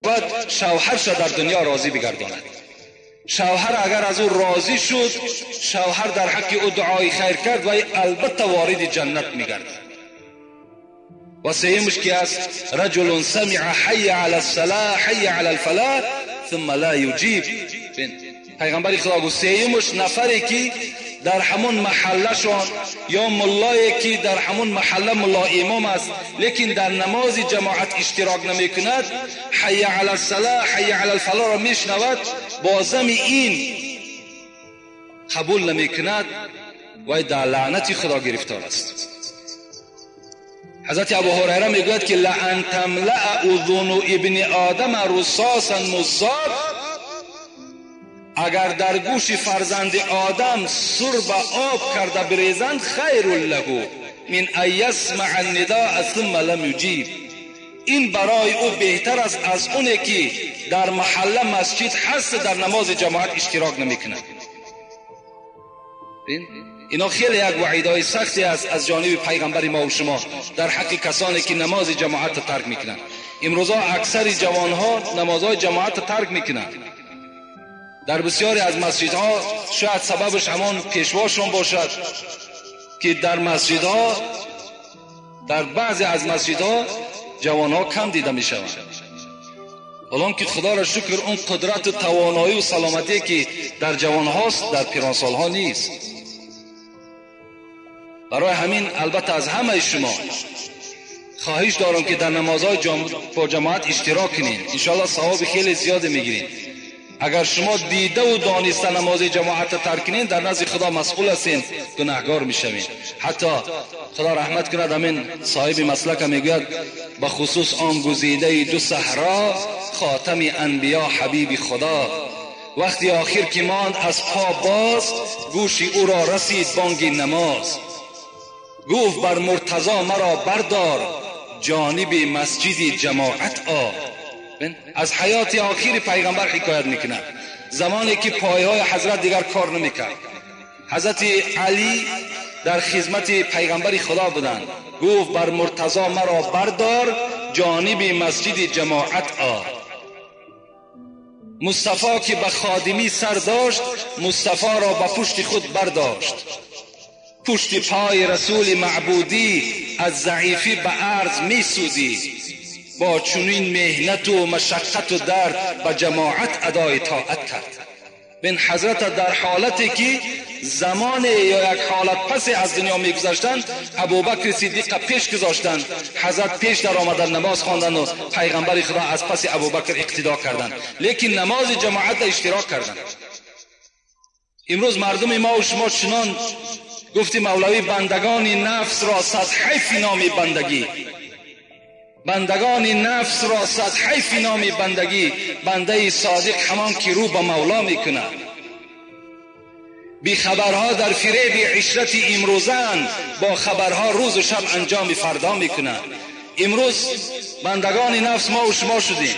باید شوهرش در دنیا راضی بگرداند. شوهر اگر از او راضی شد، شوهر در حق او دعای خیر کرد و البته وارد جنت میگردد. و سیمش که است رجل سمع حی علی الصلاة حی علی الفلاح ثم لا یجیب. پیغمبر خدا گفت سیمش نفری که در همون محله شان یا ملایی که در همون محله ملا امام است لیکن در نماز جماعت اشتراک نمی کند، حی علی الصلاة حی علی الفلاح را میشنود، بازم این قبول نمی کند و در لعنت خدا گرفتار است. حضرت ابو هریره میگوید که لئن تملأ اذن ابن آدم رصاصا مزاد، اگر در گوش فرزند آدم سرب آب کرده بریزند خیر له من ان یسمع النداء ثم لم یجیب. این برای او بهتر است از اونه که در محله مسجد هست در نماز جماعت اشتراک نمیکند. اینا خیلی یک وعیدهای سختی است از جانب پیغمبر ما و شما در حق کسانی که نماز جماعت ترک میکنند. امروزا اکثر جوانها نمازهای جماعت ترک میکنند. در بسیاری از مسجدها شاید سببش همان پیشواشون باشد که در مسجدها، در بعضی از مسجدها جوانها کم دیده میشوند. حالان که خدا را شکر اون قدرت و توانایی و سلامتی که در جوانهاست در پیرانسالها نیست. برای همین البته از همه شما خواهش دارم که در نمازهای با جماعت اشتراک کنین، انشاءالله ثواب خیلی زیاد میگیرین. اگر شما دیده و دانسته نماز جماعت ترک کنین در نزد خدا مسئول هستین، گناهگار میشوین. حتی خدا رحمت کند همین صاحب مسلک میگوید به خصوص آن گزیده دو صحرا خاتم انبیا حبیب خدا، وقتی آخر که ماند از پا باز گوش او را رسید بانگ نماز، گفت بر مرتضی مرا بردار جانب مسجد جماعت آ. از حیات آخر پیغمبر حکایت میکنه، زمانی که پایهای حضرت دیگر کار نمیکرد. حضرت علی در خدمت پیغمبر خدا بودند، گفت بر مرتضی مرا بردار جانب مسجد جماعت آ. مصطفی که به خادمی سر داشت مصطفی را به پشت خود برداشت، پشت پای رسول معبودی از ضعیفی به عرض میسودی، با چنین مهنت و مشقت و درد به جماعت ادای طاعت کرد. بین حضرت در حالتی که زمان یا یک حالت پس از دنیا میگذاشتند ابوبکر صدیق پیش گذاشتند، حضرت پیش در آمدن نماز خواندند و پیغمبر خدا از پس ابوبکر اقتدا کردند، لیکن نماز جماعت اشتراک کردند. امروز مردم ما و شما چنان گفتی مولوی بندگان نفس را صد حیف نام بندگی، بندگان نفس را صد حیف نام بندگی، بنده صادق همان که رو به مولا میکند. بی خبرها در فریب عشرت امروزند، با خبرها روز و شب انجام فردا میکنند. امروز بندگان نفس ما و شما شدیم.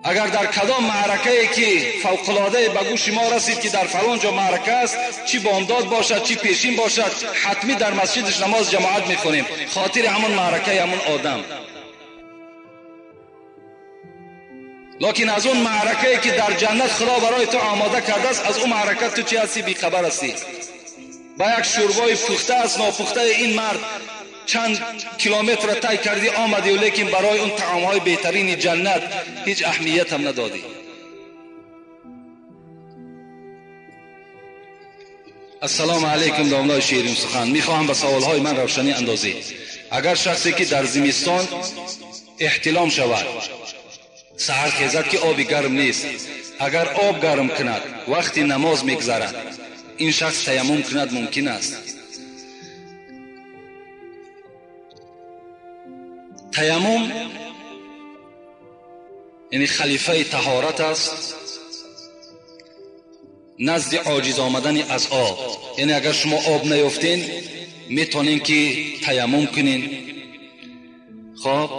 اگر در کدام معرکه که فوق‌العاده به گوش ما رسید که در فلان جا معرکه است، چی بامداد باشد چی پیشین باشد، حتمی در مسجدش نماز جماعت میخونیم خاطر همون معرکه همون آدم. لکن از اون معرکه که در جنت خدا برای تو آماده کرده است، از اون معرکه تو چی هستی؟ بیخبر هستی. با یک شوربای پخته از ناپخته این مرد چند کیلومتر طی کردی آمدی، و لیکن برای اون طعامهای بهترین جنت هیچ اهمیت هم ندادی. السلام علیکم داملای شیرین سخن، میخواهم به سوالهای من روشنی اندازید. اگر شخصی که در زمستان احتلام شود، سحر خیزد که آب گرم نیست، اگر آب گرم کند وقتی نماز میگذرد، این شخص تیمم کند ممکن است؟ تیمم یعنی خلیفه طهارت است نزد عاجز آمدن از آب. یعنی اگر شما آب نیافتین میتونین که تیمم کنین. خب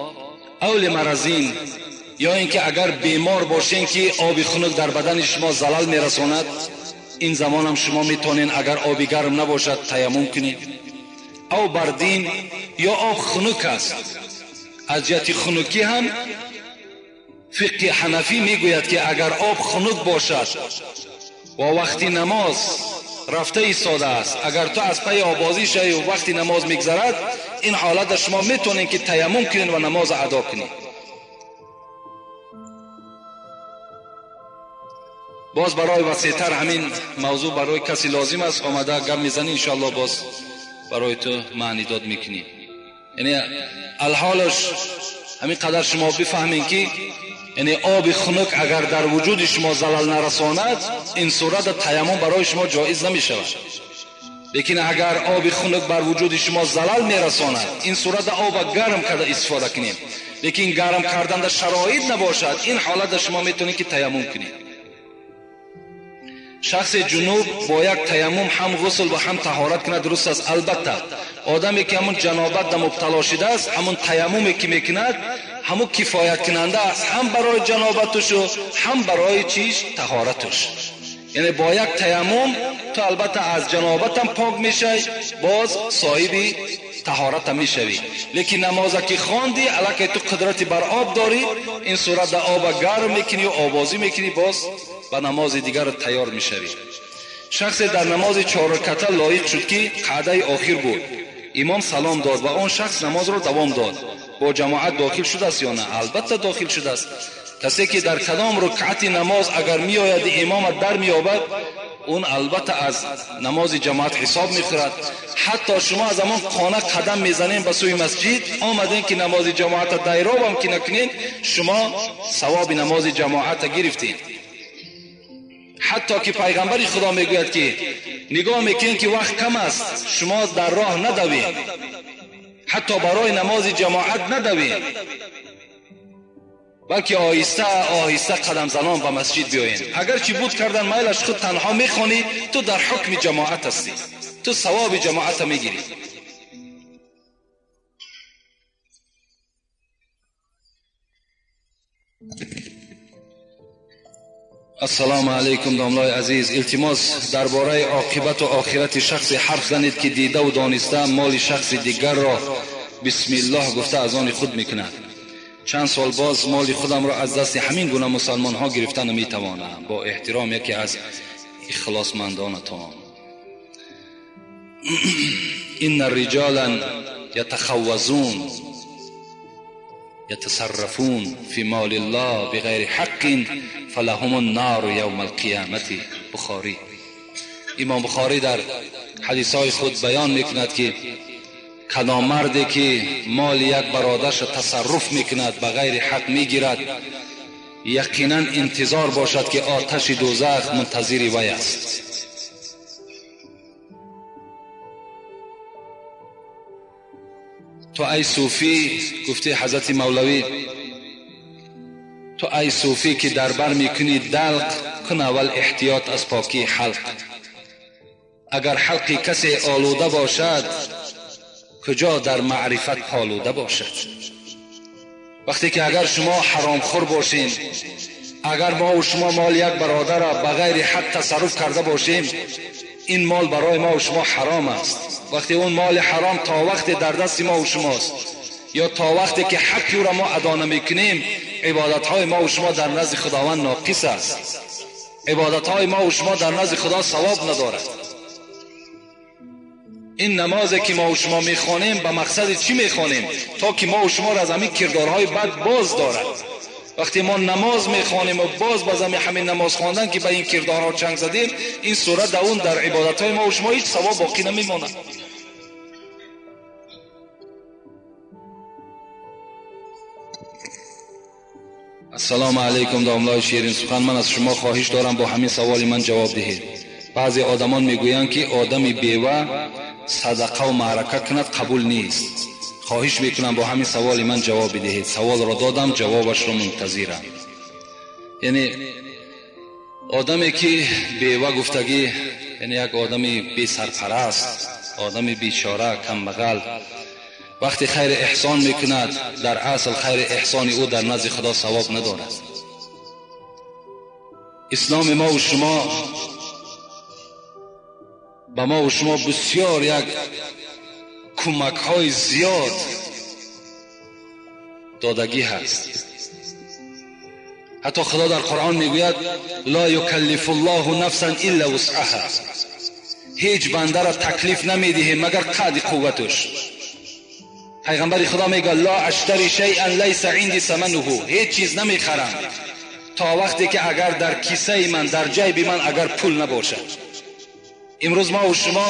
اول مرضین، یا اینکه اگر بیمار باشین که آب خنک در بدن شما زلل میرساند، ин замонам шумо метавонед агар оби гарм набошад таяммум кунед. Ав бардин ё об хунук аст. Аз ҷиҳати хунукӣ ҳам фиқҳи ҳанафӣ мегӯяд ки агар об хунук бошад ва вақти намоз рафта истодааст, агар ту аз пайи обозӣ шавӣ ва вақти намоз мегзарад, ин ҳолатда шумо метавонед ки таяммум кунед ва намозро адо кунед. Боз барои васеътар ҳамин мавзӯъ барои касе лозим аст, омада гап мезанӣ, иншоаллоҳ боз барои ту маъни дод мекунӣ. Яъне алҳолаш ҳамин қадар шумо бифаҳмед ки яъне оби хунук агар дар вуҷуди шумо залал нарасонад, ин сурат таяммум барои шумо ҷоиз намешавад. Лекин агар оби хунук бар вуҷуди шумо залал мерасонад, ин сурат оба гарм карда истифода кунед. Лекин гарм кардан дар шароит набошад, ин ҳолат шумо метавонед ки таяммум кунед. Шахси ҷунуб бо як таяммум ҳам ғусл ва ҳам таҳорат кунад дуруст аст. Албатта одаме ки ҳамун ҷанобат да мубтало шудааст, ҳамун таяммуме ки мекунад ҳамун кифоят кунанда аст, ҳам барои ҷанобатушу ҳам барои чиш таҳоратуш. Яъне бо як таяммум ту албатта аз ҷанобатам пок мешавӣ, боз соҳиби таҳоратам мешавӣ. Лекин намоза ки хонди, аллакай ту қудрати бар об дорӣ, ин сурат да оба гарм мекунӣ ва обозӣ мекунӣ, боз ба намози дигар тайёр мешавӣ. Шахсе дар намози чорраката лоиқ шуд ки қаъдаи охир буд. Имом салом дод ва он шахс намозро давом дод. Бо ҷамоат дохил шудааст ё на? Албатта дохил шудааст. Касе ки дар кадом рукъати намоз агар меояд имомат дар меёбад, он албатта аз намози ҷамоат ҳисоб мехӯрад. Ҳатто шумо аз ҳамон хона қадам мезанед ба сӯи масҷид, омадем ки намози ҷамоата дайробам ки накунед, шумо савоби намози ҷамоата гирифтед. Ҳатто ки пайғамбари Худо мегӯяд ки нигоҳ мекунед ки вақт кам аст, шумо дар роҳ надавед, ҳатто барои намози ҷамоат надавед, балки оҳиста оҳиста қадамзанон ба масҷид биёед. Агарчи буд кардан майлаш худ танҳо мехонӣ, ту дар ҳукми ҷамоат ҳастӣ, ту савоби ҷамоата мегирӣ. Ассалому алайкум домлои азиз. Илтимос дар бораи оқибату охирати шахсе ҳарф занед ки дидаву дониста моли шахси дигарро бисмиллоҳ гуфта аз они худ мекунад. Чанд сол боз моли худамро аз дасти ҳамин гуна мусалмонҳо гирифта наметавонам. Бо эҳтиром яке аз ихлосмандонатон. Инна риҷолан ятахаввазун يتصرفون في مال الله بغير حق فلهم النار يوم القيامة. بخاری. امام بخاری در حدیث های خود بیان میکند که کدام مردی که مال یک برادرش تصرف میکند به غیر حق میگیرد، یقینا انتظار باشد که آتش دوزخ منتظر وی است. تو ای صوفی، گفته حضرت مولوی، تو ای صوفی که در بر میکنی دلق، کن اول احتیاط از پاکی حلق. اگر حلق کسی آلوده باشد، کجا در معرفت پالوده باشد. وقتی که اگر شما حرام خور باشین، اگر ما و شما مال یک برادر را بغیر حق تصرف کرده باشیم، این مال برای ما و شما حرام است. وقتی اون مال حرام تا وقت در دست ما و شماست یا تا وقتی که حقی را ما ادا نمیکنیم، عبادتهای ما و شما در نزد خداوند ناقص است. عبادتهای ما و شما در نزد خدا ثواب ندارد. این نمازی که ما و شما میخوانیم به مقصد چی میخوانیم؟ تا که ما و شما را از همین کردارهای بد باز دارد. وقتی ما نماز میخوانیم و باز بازم همین نماز خواندن که به این کردارها چنگ زدیم، این صورت در اون در عبادتهای ما و شما هیچ ثواب باقی نمیماند. السلام علیکم داملای شیرین سخن. من از شما خواهش دارم با همین سوال من جواب دهید. بعضی آدمان میگویند که آدم بیوه صدقه و معرکه کند قبول نیست. خواهش میکنم با همین سوال من جواب بدهید. سوال را دادم، جوابش را منتظرم. یعنی آدمی که بیوه گفتگی، یعنی یک آدمی بی سرپرست، آدمی بیچاره، کمبغل، وقتی خیر احسان میکند، در اصل خیر احسان او در نزد خدا ثواب ندارد. اسلام ما و شما Ба мо ва шумо бисёр як кӯмакҳои зиёд додагӣ ҳаст. Ҳатто Худо дар Қуръон мегӯяд: ла юкаллифу Аллоҳу нафсан илла вусъаҳа. Ҳеҷ бандаро таклиф намедиҳем магар қадри қувваташ. Пайғамбари Худо мегӯяд: ла аштари шайъан лайса инди самануҳу. Ҳеҷ чиз намехарам то вақте ки агар дар кисаи ман, дар ҷайби ман агар пул набошад. Имрӯз мо ва шумо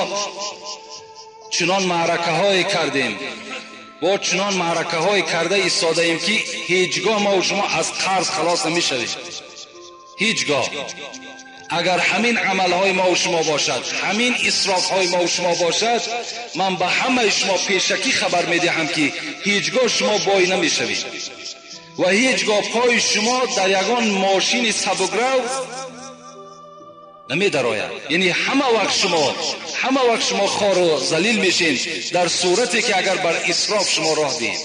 чунон маъракаҳое кардем, бо чунон маъракаҳое карда истодаем ки ҳеҷгоҳ мо ва шумо аз қарз халос намешавем. Ҳеҷгоҳ. Агар ҳамин амалҳои мо ва шумо бошад, ҳамин исрофҳои мо ва шумо бошад, ман ба ҳамаи шумо пешакӣ хабар медиҳам ки ҳеҷгоҳ шумо бой намешавед ва ҳеҷгоҳ пои шумо дар ягон мошини сабукрав намедарояд. Яъне ҳама вақт шумо хору залил мешин дар сурате ки агар бар исроф шумо роҳ диҳед.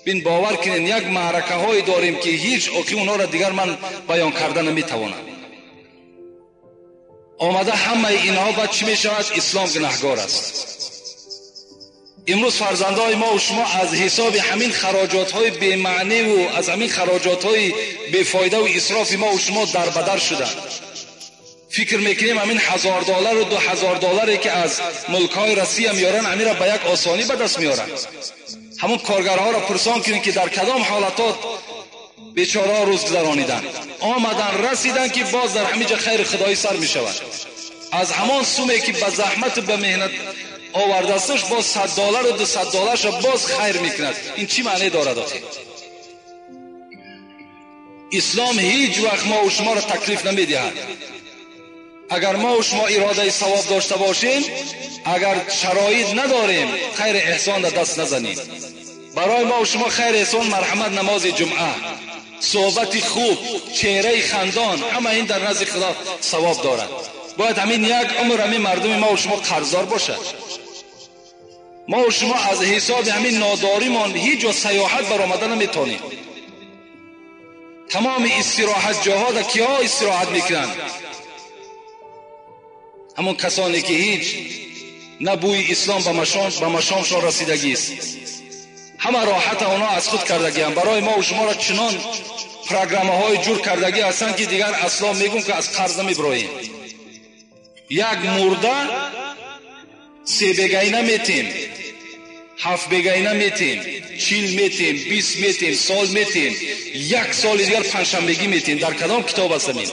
Бин бовар кунед, як маъракаҳое дорем ки ҳеҷ оки онҳоро дигар ман баён карда наметавонам. Омада ҳамаи инҳо баъд чӣ мешавад? Ислом гунаҳгор аст. Имрӯз фарзандҳои мо ва шумо аз ҳисоби ҳамин хароҷотҳои бемаъниву аз ҳамин хароҷотҳои бефоидаву исрофи мо ва шумо дарбадар шуданд. Фикр мекунем ҳамин $1000 ва $2000 ки аз мулкҳои Россия меоранд, ҳаминро ба як осонӣ ба даст меоранд. Ҳамон коргарҳоро пурсон кунем ки дар кадом ҳолатот бечораҳо рӯз гузарониданд. Омадан расиданд ки боз дар ҳамин ҷо хайри худоӣ сар мешавад. Аз ҳамон суме ки ба заҳмату ба меҳнат овардасташ боз $100 ва $200 боз хайр мекунад. Ин чӣ маъне дорад охир? Ислом ҳеҷ вақт мо ва шуморо таклиф намедиҳад. Агар мо ва шумо иродаи савоб дошта бошем, агар шароит надорем, хайри эҳсон дар даст назанем. Барои мо ва шумо хайри эҳсон марҳамат намози ҷумъа, суҳбати хуб, чеҳраи хандон, ҳама ин дар назди Худо савоб дорад. Бояд ҳамин як умр ҳамин мардуми мо ва шумо қарздор бошад. Мо ва шумо аз ҳисоби ҳамин нодоримон ҳеҷ ҷо сайёҳат баромада наметавонем. Тамоми истироҳатҷоҳо дар киҳо истироҳат мекунанд? Ҳамон касоне ки ҳеҷ на бӯи ислом ба машомшон расидагист. Ҳама роҳата онҳо аз худ кардагианд. Барои мо ва шуморо чунон программаҳои ҷур кардагӣ ҳастанд ки дигар асло мегӯм ки аз қарз намебироем. Як мурда 3 бегайна метем, 7 бегайна метем, 40 метем, 20 метем, сол метем, як соли дигар панҷшанбегӣ метем. Дар кадом китоб аст ҳамин?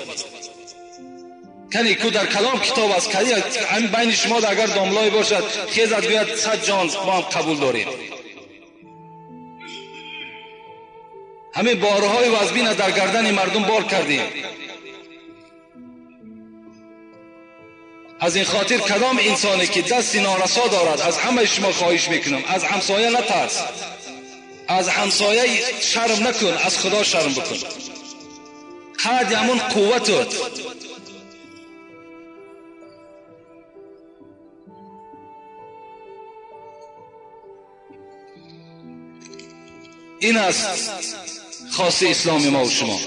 Кани ку дар кадом китоб аст? Кани ҳамин байни шумо агар домлое бошад, хезад гӯяд 100 ҷон мо ҳам қабул дорем. Ҳамин борҳои вазбина дар гардани мардум бор кардем. Аз ин хотир кадом инсоне ки дасти норасо дорад, аз ҳамаи шумо хоҳиш мекунам, аз ҳамсоя натарс, аз ҳамсоя шарм накун, аз Худо шарм бикун. Қадри ҳамон қувватат. Ин аст хоси исломи мо ва шумо.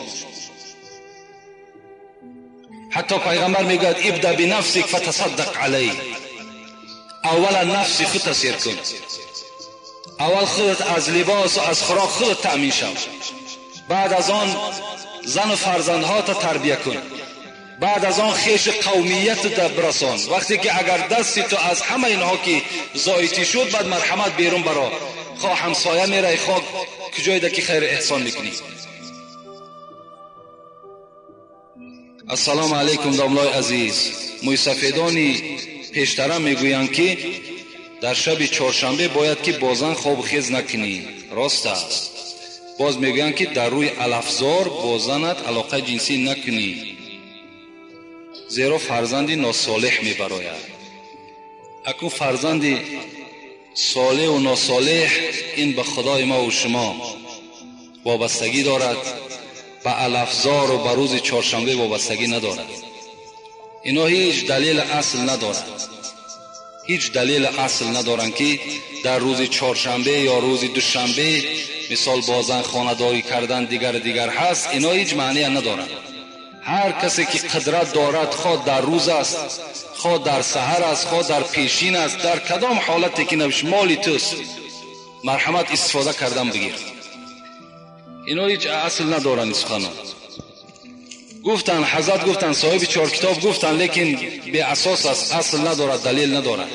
Ҳатто пайғамбар мегӯяд: ибда бинафсик фатасаддақ алайҳ. Аввала нафси худ тасир кун. Аввал худат аз либосу аз хӯрок худат таъмин шав. Баъд аз он зану фарзандҳота тарбия кун. Баъд аз он хеши қавмиятата бирасон. Вақте ки агар дасти ту аз ҳама инҳо ки зоитӣ шуд, баъд марҳамат берун баро. Хоҳ ҳамсоя мерай, хоҳ куҷоеда ки хайр эҳсон мекунӣ. Ассалому алайкум домлои азиз. Мӯйсафедони пештара мегӯянд ки дар шаби чоршанбе бояд ки бо зан хобу хез накунӣ. Рост аст. Боз мегӯянд ки дар рӯи алафзор бо занат алоқаи ҷинсӣ накунӣ, зеро фарзанди носолеҳ мебарояд. Акун фарзанди солеҳу носолеҳ ин ба Худои мо ва шумо вобастагӣ дорад, ба алафзору ба рӯзи чоршанбе вобастагӣ надорад. Ино ҳеҷ далели асл надоранд. Ҳеҷ далели асл надоранд ки дар рӯзи чоршанбе ё рӯзи душанбе мисол бо зан хонадорӣ кардан дигар дигар ҳаст. Ино ҳеҷ маъния надоранд. Ҳар касе ки қудрат дорад, хоҳ дар рӯз аст, хоҳ дар саҳар аст, хоҳ дар пешин аст, дар кадом ҳолате ки набошад, моли туст, марҳамат истифода кардан бигир. Ино ҳеҷ асл надоранд суханон. Гуфтан, ҳазрат гуфтан, соҳиби чор китоб гуфтан, лекин беасос аст, асл надорад, далел надорад.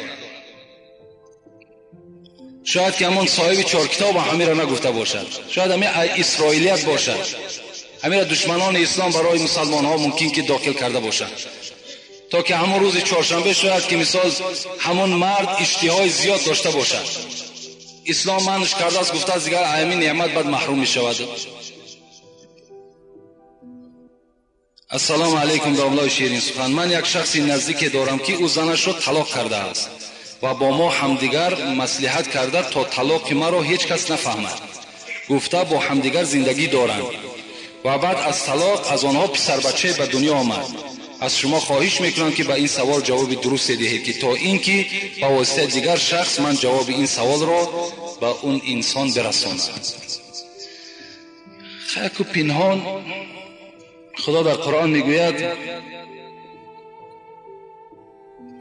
Шояд ки ҳамон соҳиби чор китоб ҳамира нагуфта бошад, шояд ҳамин исроилият бошад, ҳамира душманони ислом барои мусалмонҳо мумкин ки дохил карда бошад, то ки ҳамон рӯзи чоршанбе шояд ки мисол ҳамон мард иштиҳои зиёд дошта бошад. Ислом манш кардааст, гуфтааст дигар ҳамин неъмат баъд маҳрум мешавад. Ассалому алайкум домлои ширин сухан. Ман як шахси наздике дорам ки ӯ занашро талоқ кардааст ва бо мо ҳамдигар маслиҳат карда то талоқи маро ҳеҷ кас нафаҳмад. Гуфта бо ҳамдигар зиндагӣ доранд ва баъд аз талоқ аз онҳо писарбачае ба дунё омад. Аз шумо хоҳиш мекунам ки ба ин савол ҷавоби дурусте диҳед, ки то ин ки ба воситаи дигар шахс ман ҷавоби ин саволро ба он инсон бирасонам. Хайку пинҳон Худо дар Қуръон мегӯяд: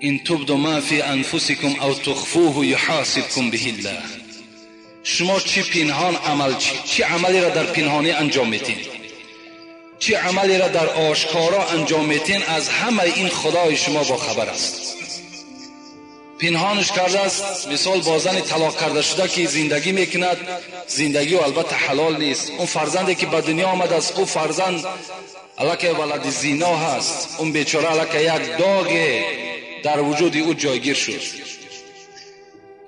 ин тубду ма фи анфусикум ав тухфуҳу юҳосибкум биҳи ллаҳ. Шумо чӣ пинҳон амал, чӣ амалеро дар пинҳонӣ анҷом медиҳед, чӣ амалеро дар ошкоро анҷом медиҳед, аз ҳамаи ин Худои шумо бохабар аст. Пинҳонаш кардааст, мисол бо зани талоқ карда шуда ки зиндагӣ мекунад, зиндагӣ албатта ҳалол нест. Он фарзанде ки ба дунё омадааст, ӯ фарзанд аллакай валади зино ҳаст, он бечора аллакай як доге дар вуҷуди ӯ ҷойгир шуд.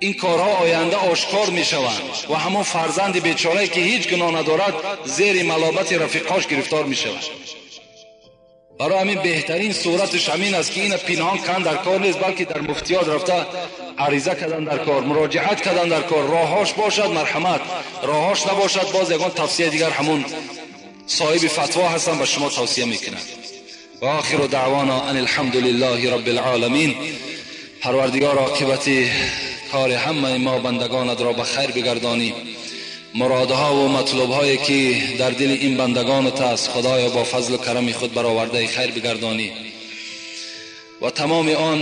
Ин корҳо оянда ошкор мешаванд ва ҳамон фарзанди бечорае ки ҳеҷ гуноҳ надорад зери маломати рафиқҳош гирифтор мешавад. Барои ҳамин беҳтарин сураташ ҳамин аст ки ина пинҳон кан дар кор нест, балки дар муфтиёт рафта ариза кардан дар кор, муроҷиат кардан дар кор. Роҳҳош бошад марҳамат, роҳҳош набошад боз ягон тавсия дигар ҳамон соҳиби фатво ҳастам ба шумо тавсия мекунам. Ва охиру даъвона ан алҳамдулиллаҳи раббил оламин. Парвардигор оқибати кори ҳамаи мо бандагонатро ба хайр бигардонӣ. Муродҳо ва матлубҳое ки дар дили ин бандагонат аст, Худоё бо фазлу карами худ баровардаи хайр бигардонӣ ва тамоми он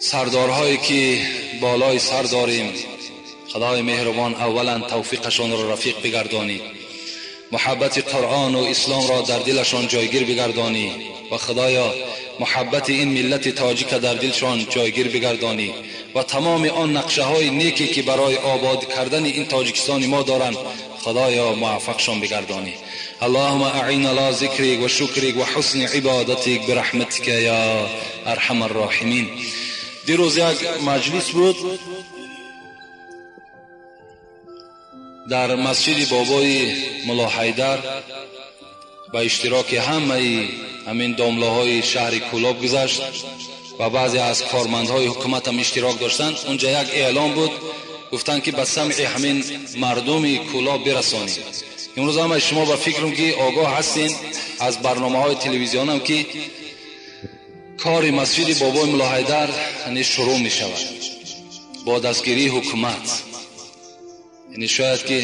сардорҳое ки болои сар дорем, Худои меҳрубон аввалан тавфиқашонро рафиқ бигардонӣ, муҳаббати Қуръон ва исломро дар дилашон ҷойгир бигардонӣ ва Худоё муҳаббати ин миллати тоҷика дар дилшон ҷойгир бигардонӣ ва тамоми он нақшаҳои неке ки барои обод кардани ин Тоҷикистони мо доранд, Худоё муваффақшон бигардонӣ. Аллоҳумма аъин ала зикрик ва шукрик ва ҳусни ибодатик бираҳматика я арҳамар роҳимин. Дирӯз як маҷлис буд дар масҷиди бобои Мулло Ҳайдар ба иштироки ҳамаи ҳамин домлаҳои шаҳри Кӯлоб гузашт ва баъзе аз кормандҳои ҳукумат ҳам иштирок доштанд. Унҷа як эълон буд, гуфтанд ки ба самъи ҳамин мардуми Кӯлоб бирасонем. Имрӯз ҳамаи шумо ба фикрам ки огоҳ ҳастин аз барномаҳои телевизионам ки кори масҷиди бобои Мулло Ҳайдар шурӯъ мешавад бо дастгирии ҳукумат. Яъне шояд ки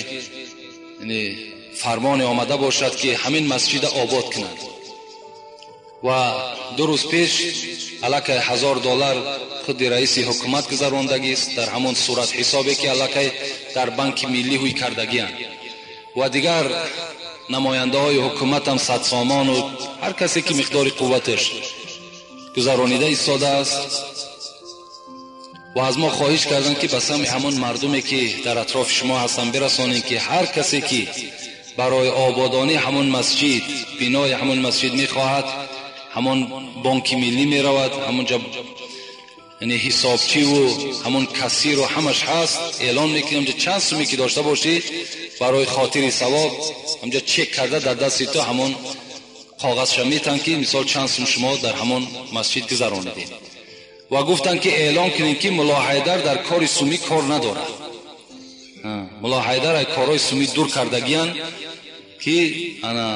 фармоне омада бошад ки ҳамин масҷида обод кунанд ва ду рӯз пеш аллакай $1000 худи раиси ҳукумат гузарондагист дар ҳамон сурат ҳисобе ки аллакай дар банки миллӣ ҳуй кардагианд ва дигар намояндаҳои ҳукуматам 100 сомону ҳар касе ки миқдори қувваташ гузаронида истодааст ва аз мо хоҳиш карданд ки ба самъи ҳамон мардуме ки дар атрофи шумо ҳастанд бирасонем ки ҳар касе ки барои ободонии ҳамон масҷид, бинои ҳамон масҷид мехоҳад, ҳамон бонки миллӣ меравад, ҳамонҷа яъне ҳисобчиву ҳамон кассиру ҳамаш ҳаст, эълон мекунем ҳамҷа чанд суме ки дошта бошӣ барои хотири савоб ҳамҷа чек карда дар дасти ту ҳамон коғазша метан ки мисол чанд сум шумо дар ҳамон масҷид гузаронидед. Ва гуфтанд ки эълон кунем ки Мулло Ҳайдар дар кори сумӣ кор надорад. Мулло Ҳайдар аз корҳои сумӣ дур кардагиянд ки ана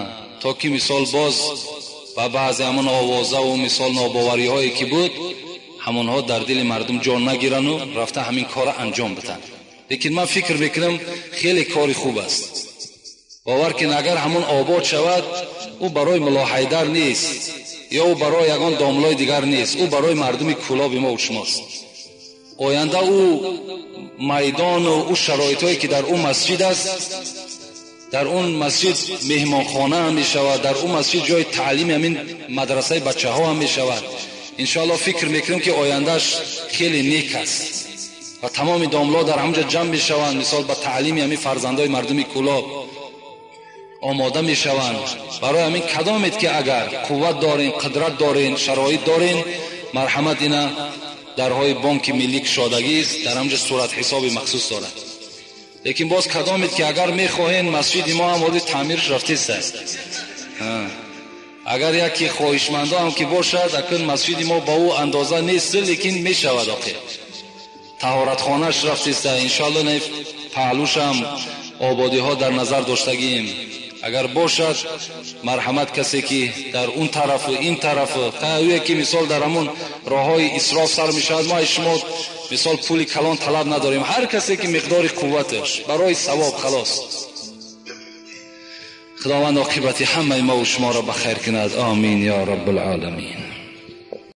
то ки мисол боз ба баъзе ҳамон овозаву мисол нобовариҳое ки буд ҳамонҳо дар дили мардум ҷо нагирану рафта ҳамин корро анҷом биданд. Лекин ман фикр мекунам хеле кори хуб аст. Бовар кун агар ҳамон обод шавад, ӯ барои Мулло Ҳайдар нест, ё ӯ барои ягон домлои дигар нест, ӯ барои мардуми Кӯлоби мо шумост. Оянда ӯ майдону ӯ шароитҳое ки дар ӯ масҷид аст, дар он масҷид меҳмонхона ҳам мешавад, дар он масҷид ҷои таълими ҳамин мадрасаи бачаҳо ҳам мешавад. Иншоалло фикр мекунем ки ояндааш хеле нек аст ва тамоми домло дар ҳамонҷо ҷамъ мешаванд, мисол ба таълими ҳамин фарзандои мардуми Кӯлоб омода мешаванд. Барои ҳамин кадомед ки агар қувват дорен, қудрат дорен, шароит дорен, марҳамат, ина дарҳои бонки миллӣ кушодагист, дар ҳамонҷо суратҳисоби махсус дорад. Лекин боз кадомед ки агар мехоҳен, масҷиди мо ҳам ҳозир таъмирш рафтест. Агар яке хоҳишмандо ҳам ки бошад, акун масҷиди мо ба ӯ андоза нест, лекин мешавад оқи таҳоратхонаш рафтест. Иншоалло паҳлӯшам ободиҳо дар назар доштагием. Агар бошад, марҳамат, касе ки дар он тарафу ин тарафу ӯе ки мисол дар ҳамон роҳҳои исроф сар мешавад, мо аз шумо мисол пули калон талаб надорем. Ҳар касе ки миқдори қувваташ барои савоб, халос. Худованд оқибати ҳамаи мо шуморо ба хайр кунад. Омин ё раббулъоламин.